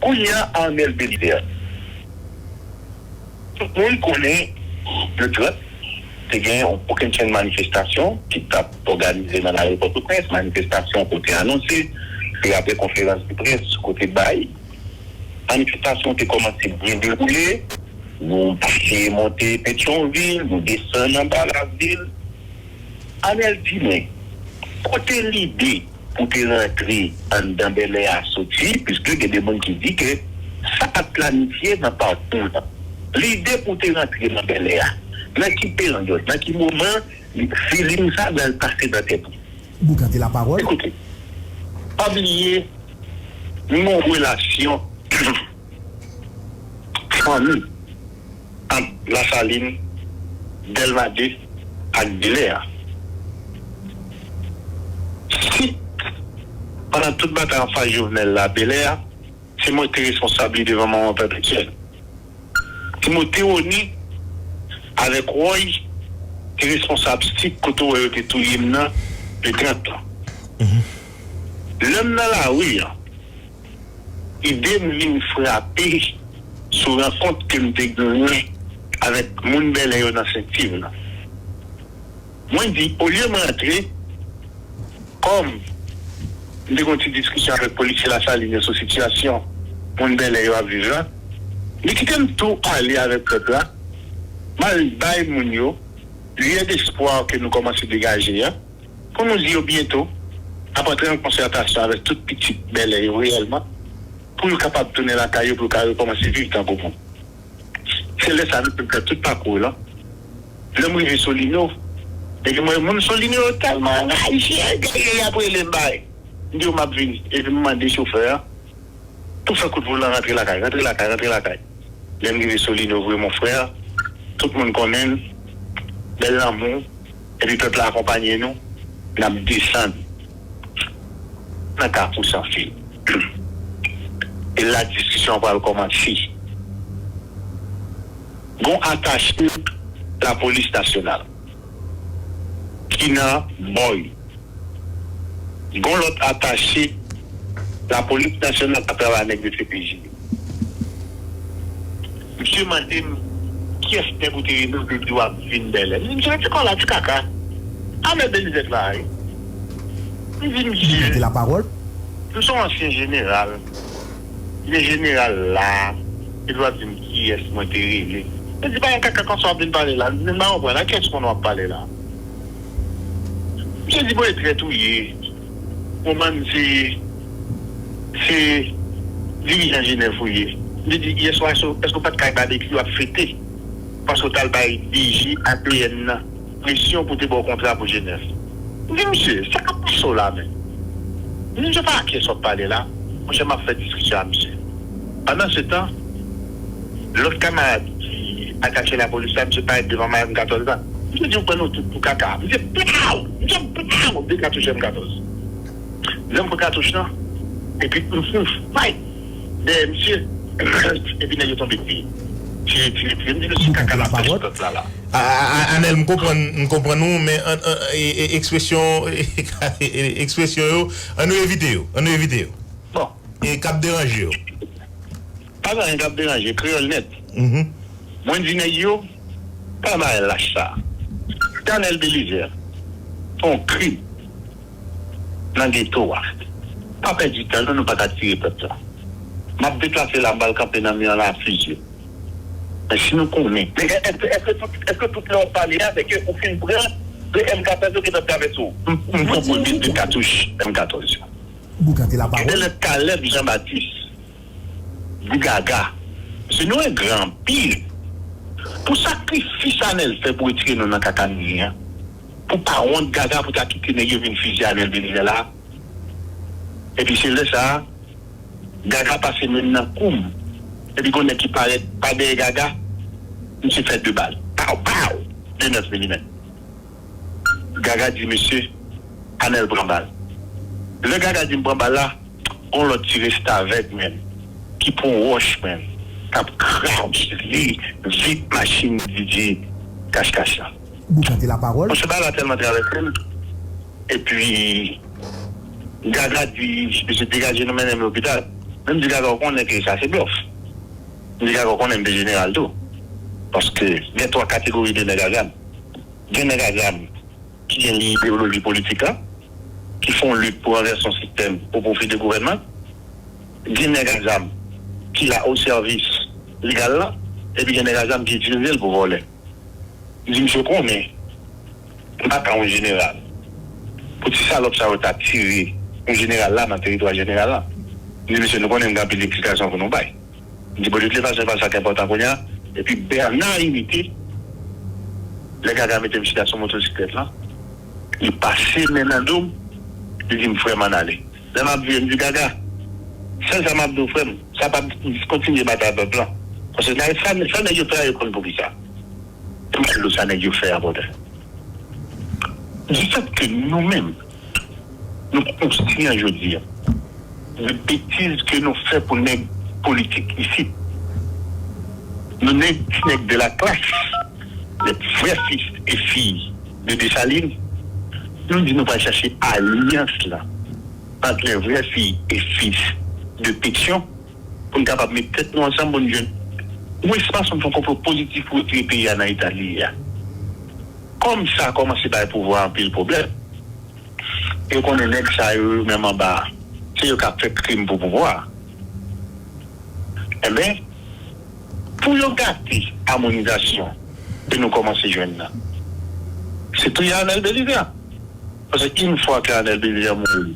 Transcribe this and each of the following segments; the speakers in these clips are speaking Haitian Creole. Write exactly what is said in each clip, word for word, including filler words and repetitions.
Kounye a, Arnel Belizaire. Tout moun konnen le trant, te gen yon kokennchenn manifestasyon ki t ap òganize nan lari Pòtoprens, manifestasyon kote anonse, se apre konferans de près kote bay. Manifestasyon te kòmanse byen dewoule, nou pase monte Petyonvil, nou desann anba lavil. Anèl di mwen, kote lide pou te rantre anndan Bèlè a soti, piske gen de moun ki di ke sa pa t planifye nan pakou l. Lide pou te rantre nan Bèlè a, nan ki peryòd, nan ki moman, feeling sa pral pase nan tèt ou. Boukante lapawòl. Ekoute, pa bliye, nou nan relasyon fanmi ant Lasalin, Dèlma de ak Bèlè a. Si, pandan tout batay anfas Jovenel la, Bèlè a, se mwen ki te responsab li devan manman pèpetyèl. Timote Woni avèk Woy te responsab sit kote w wè yo te touye m nan le trant lan. Lè m nan lari an, ide m vin frape sou rankont ke m te genyen avèk moun Bèlè yo nan Sentiv nan. Mwen di, olye m rantre, kòm m te gen yon ti diskisyon avèk polisye Lasalin yo sou sitiyasyon moun Bèlè yo ap viv la, li kite m tou ale avèk pèp la, m al bay moun yo lyè despwa ke nou kòmanse degaje a, pou nou di yo byento, n ap antre an konsètasyon avèk tout pitit Bèlè yo reyèlman, pou yo kapab tounen lakay yo, pou yo ka rekòmanse viv tankou moun. Se lè sa a nou fin fè tout pakou lan. Lè m rive Solino, epi m wè moun Solino yo tèlman anraje, gade y ap rele m bay. M di yo m ap vini. Epi m mande chofè a, tou fè kout volan, rantre lakay, rantre lakay, rantre lakay. Lè m rive Solino vre, mon frè, tout moun konnen l, bèl lanmou, epi pèp la akonpanye nou, n ap desann nan Kafou San Fil. E la diskisyon an pral kòmanse. Gon atache lapolis nasyonal ki nan Bòy. Gon lòt atache lapolis nasyonal k ap travay ak nèg de C P J. Misye mande m, "Kiyès nèg ou te rele, ou te di w ap vin Bèlè?" M di, "Misye, ti kòla, ti kaka. Anèl Belizaire la, wi." M di, "Misye, m se yon ansyen jeneral. Men jeneral la, li dwe ap di m kiyès mwen te rele." Misye di, "Pa gen kaka konsa w ap vin pale la." M di, "M pa konprann, a kiyès konnen w ap pale la?" Misye di, "Bon, e trèt ou ye. Bon, man, se, se dirijan G nèf ou ye." M te di, "Yèswa, èske, èske w pa t kay babekyou ap fete? Paske w t al bay D G A P N nan presyon pou te ba w kontra pou G nèf." M di, "Misye, sa k ap pase w la menm?" M di, "Misye, pa a kiyès w ap pale la?" Monchè, m ap fè diskisyon ak misye. Pandansetan, lòt kamarad ki atache lapolis la, misye parèt devan m M katòz la. Misye di, "Ou pran nou tout pou kaka." Misye, "Pow!" Misye, "Pow!" De katouch M katòz. Lè m pran katouch lan, epi m fin fight dèyè misye, epi nèg yo tonbe kriye. Tire, tire, tire. M di, "Mesye, kaka l ap fè sou pèp la, la." A, a, a, Anèl, m konprann, m konprann ou, men an, an, e, e, ekspresyon, e, ekspresyon yo, an nou evite yo, an nou evite yo. Bon. E k ap deranje yo. Pa gen anyen k ap deranje, kreyòl nèt. Mhm. Mwen di nèg yo, pa bay lach sa. Si Anèl Belizaire fè yon krim nan geto a, pa pèdi tan, non, nou pa ka tire pèp la. M ap deplase la, m pral kanpe nan mi an la, fizye. Men si nou konnen. Men èske, èske tout, èske tout lè w ap pale a, se ke ou fin pran de M katòz yo ki t ap travèse w? M, m pran premye de katouch M katòz yo. Boukante lapawòl. Epi lè Caleb Jean Baptiste di Gaga, se nou engra anpil pou sakrifis Anèl fè pou retire nou nan kaka nou ye an. Pou pa wont Gaga pou ta kite nèg yo vin fizye Anèl Belizaire la. Epi se lè sa a, Gaga pase men l nan kou m. Epi gon nèg ki parèt pa dèyè Gaga, misye fè de bal. Paw, paw! De nèf milimèt. Gaga di misye, "Anèl pran bal." Lè Gaga di m pran bal la, gon lòt ti restavèk, menm, ki pran wòch, menm, k ap kraze vit machin D J Kach Kach la. Boukante lapawòl. Monchè, bagay la tèlman travèse m. Epi, Gaga di, "Mesye, degaje nou, mennen m lopital." Men m di Gaga, ou konnen ke sa se blòf. M di Gaga, ou konnen m te jeneral tou. Paske gen twa kategori de nèg a zam. Gen nèg a zam ki gen liy ideyoloji politik la, ki fè yon lit pou ranvèse yon sistèm o pwofi de gouvènman. Gen nèg a zam ki la o sèvis legal la, epi gen nèg a zam ki itilize l pou vòlè. Li di, "Misye, konnen m pa ka yon jeneral. Pou ti salòp sa yo ta tire yon jeneral la nan teritwa jeneral la." Li di, "Mesye, nou konnen n gen anpil eksplikasyon pou nou bay." Li di, "Bon, de toute façon, e pa sa k enpòtan kounye a." Epi Bèna imite, lè Gaga mete m chita sou motosiklèt la, li pase men nan do m, li di m, "Frè m, ann ale." Lè m ap vire, m di, "Gaga, sèl sa m ap di w, frè m, sa p ap kontinye batay pèp la." Paske sa, sa, sa nèg yo fè a, yo konn poukisa. Se mal lo sa nèg yo fè a, brother. Difèt ke nou menm, nou konsiyan jodi a de betiz ke nou fè pou nèg politik isit. Nou nèg, ti nèg de la classe, les vrais fils et filles de Dessalines, nou di nou pral chache alyans la ant les vrais filles et fils de Pétion, pou n kapab met tèt nou ansanm pou n jwenn yon espas, pou n fè yon konplo pozitif pou retire peyi a nan eta li ye a. Kòm sa kòmanse bay pouvwa a anpil pwoblèm, e yo konnen nèg sa yo, yo menm anba a, se yo k ap fè krim pou pouvwa a. Enben, pou yo gate amonizasyon ke nou kòmanse jwenn nan, se touye Arnel Belizaire. Paske yon fwa ke Arnel Belizaire mouri,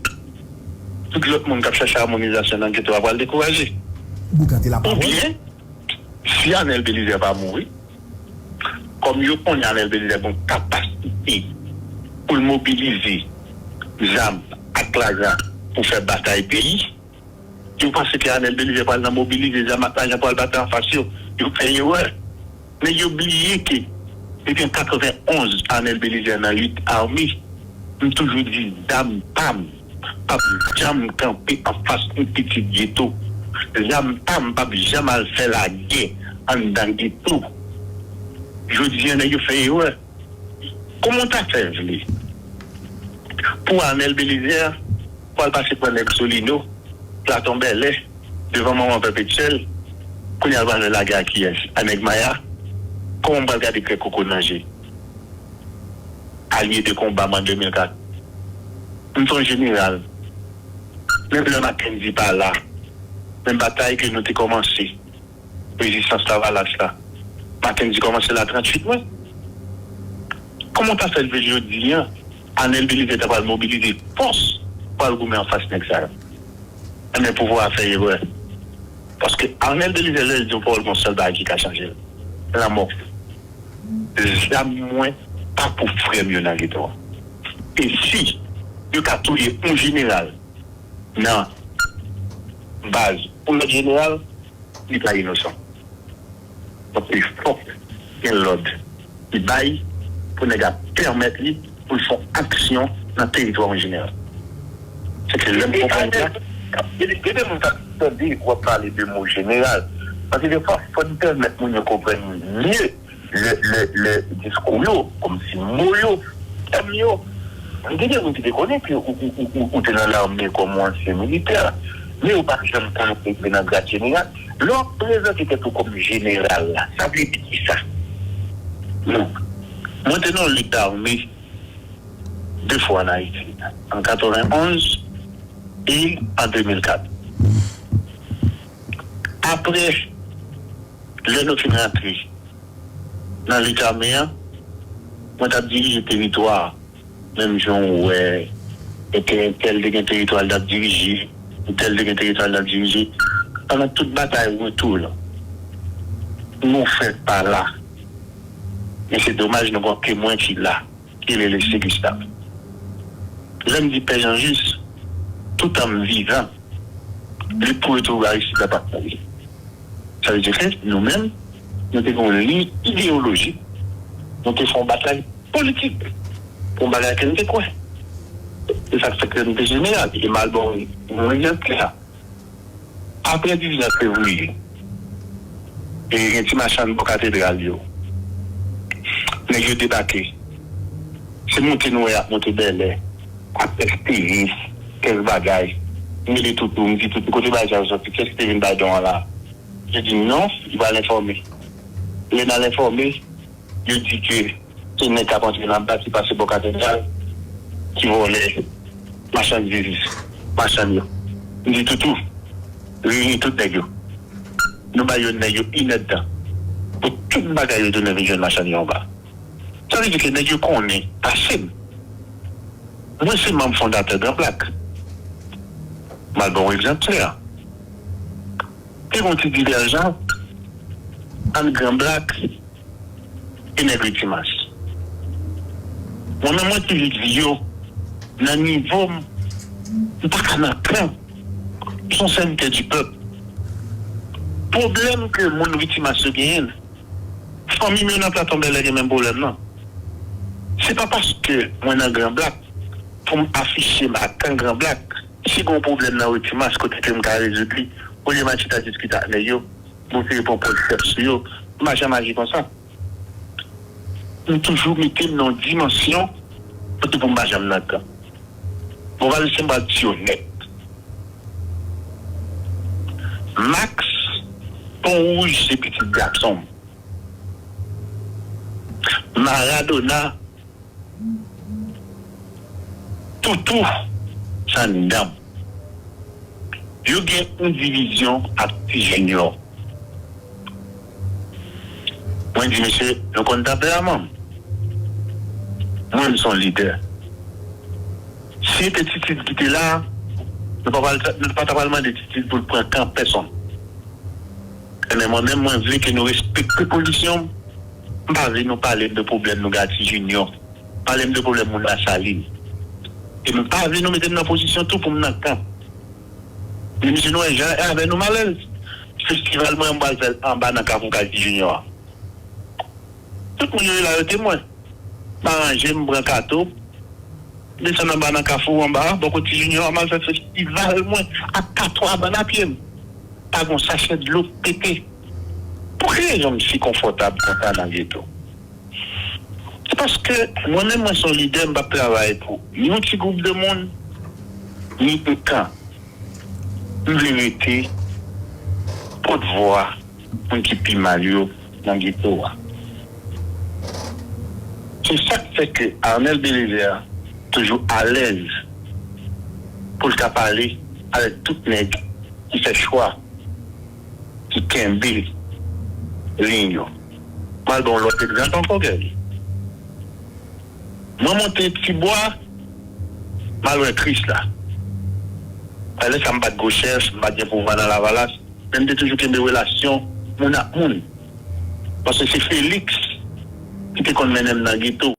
tout lòt moun k ap chache amonizasyon nan geto a pral dekouraje. Boukante lapawòl. Oubyen, si Arnel Belizaire pa mouri, kòm yo konnen Arnel Belizaire gen kapasite pou l mobilize zam ak lajan pou fè batay peyi, yo panse ke Arnel Belizaire pral nan mobilize zam ak lajan pou al batay anfas yo. Yo fè erè. Men yo bliye ke depi an katrevenn onz Arnel Belizaire nan lit ame, m toujou di zam pa m p ap janm kanpe anfas yon pitit geto. Zam pa m p ap janm al fè lagè anndan geto. Jodi a, nèg yo fè erè. Kòman w ta fè vle pou Arnel Belizaire pral pase pran nèg Solino, Platon Bèlè, devan manman Pèpetyèl, kounye a l pral fè lagè ak kiyès? Ak nèg Maya? Kòman m pral gade krèk koko nan je? Alye de konba m an de mil kat. M se yon jeneral. Menm lè Mackendy pa la, menm batay ke nou te kòmanse, rezistans Lavalas la, Mackendy kòmanse la tranntuit mwen. Kòman w ta fè l vle jodi a, Arnel Belizaire ta pral mobilize fòs pou al goumen anfas nèg sa yo? Enben, pouvwa a fè erè. Paske Arnel Belizaire, lè l di yon pawòl, gon sèl bagay ki ka chanje l. Lanmò. Zam mwen pa pou frè m yo nan geto a. E si yo ka touye yon jeneral nan baz yon lòt jeneral, li pa inosan. Donk, li fòk gen lòd li bay pou nèg la pèmèt li pou l fè yon aksyon nan teritwa an jeneral. Se ke lè m konprann sa. Gen de, gen de moun k ap tande w ap pale de mo jeneral. Paske defwa, fò n pèmèt moun yo konprann mye lè, lè, lè diskou yo, kòmsi mo yo, tèm yo. Gen de moun ki te konnen ke ou, ou, ou, ou, ou te nan lame kòm yon ansyen militè, men yo pa t janm konnen w te rive nan grad jeneral. Lè w ap prezante tèt ou kòm jeneral la, sa vle di kisa? Non. Mwen te nan yon lit ame de fwa ann Ayiti, an katrevenn onz e an de mil kat. Apre, lè nou fin rantre nan lit ame an, mwen t ap dirije teritwa a, menm jan w wè entèl te gen teritwa l t ap dirije, entèl te gen teritwa l t ap dirije. Pandan tout batay retou la, nou fèk pa la. Men se domaj nou gen yon temwen ki la, ki rele Leslie Gustave. Lè m di Pè Jan Jis, toutan m vivan, lit pou retouve Aristid la p ap mouri. Sa vle di ke nou menm, nou te gen yon liy ideyolojik, nou te fè yon batay politik pou yon bagay ke n te kwè. Se sa k fè ke n te jeneral. E m al ba w yon egzanp klè. Apre diznèf fevriye, e gen ti machann bò katedral yo, nèg yo debake. Se monte nou wè y ap monte Bèlè, ak kèk teyis, kèk bagay. M rele Toutou, m di, "Toutou, kote bagay sa yo soti? Kiyès ki te vin bay don an la?" Yo di, "Non, li pral enfòme." Lè n al enfòme, yo di ke se nèg k ap antre nan bak ki pase bò katedral ki vòlè machandiz machann yo. M di, "Toutou, reyini tout nèg yo." Nou bay yo nèg yo inèdtan pou tout bagay yo tounen vin jwenn machann yo anba. Sa vle di ke nèg yo konnen pase m. Mwen se manm fondatè Gran Blak. M al ba w egzanp klè. Te gen yon ti divèjans ant Gran Blak e nèg Retimas. Mwen menm mwen te vin di yo nan nivo m, m pa ka nan kan. M se yon sèvitè di pèp. Pwoblèm ke moun Retimas yo genyen, fanmi m yo nan Platon Bèlè gen menm pwoblèm nan. Se pa paske mwen nan Gran Blak pou m afiche m ak kan Gran Blak. Si gen yon pwoblèm nan Retimas kote ke m ka rezoud li, olye m al chita diskite ak nèg yo, m eseye pran pòz chèf sou yo, m pa janm aji konsa. M toujou mete m nan yon dimansyon kote pou m pa janm nan kan. Bon, gade si m pral di yo nèt. Max, Pon Wouj se pitit gason m. Maradona, Toutou, se anndan m. Yo gen yon divizyon ak Ti Junior. Mwen di, "Mesye, nou konn tanperaman m. Mwen, m se yon lidè. Si se te Titid ki te la, nou pa pral, nou pa ta pral mande Titid pou l pran kan pèsonn." Ebyen, mwen menm, mwen vle ke nou respekte pozisyon m. M pa vle nou pale m de pwoblèm nou gen ak Ti Junior. Pale m de pwoblèm moun Lasalin. E m pa vle nou mete m nan pozisyon tou pou m nan kan. Men misye, nou wè jan avè nou m alèz. Festival mwen, m pral fè l anba nan Kafou kay Ti Junior a. Tout moun yo la, yo temwen. M aranje m, m pran kato, desann anba nan Kafou anba a, bò kote Ti Junior a, m al fè festival mwen ak kato a bann a pye m. Pa gen yon sachè dlo k pete. Pou ki rezon m si konfòtab konsa nan geto? Se paske mwen menm, mwen se yon lidè, m p ap travay pou ni yon ti gwoup de moun, ni yon kan. M vle rete pòtvwa moun ki pi mal yo nan geto a. Se sa k fè ke Arnel Belizaire toujou alèz pou l ka pale avèk tout nèg ki fè chwa, ki kenbe liy yo. M al ba w lòt egzanp ankò, Guerrier. Mwen monte Tibwa, m al wè Krisla. Lè sa, m pa t gwo chèf, m pa t gen pouvwa nan Lavalas, men m te toujou kenbe relasyon moun ak moun. Paske se Felix ki te konn mennen m nan geto.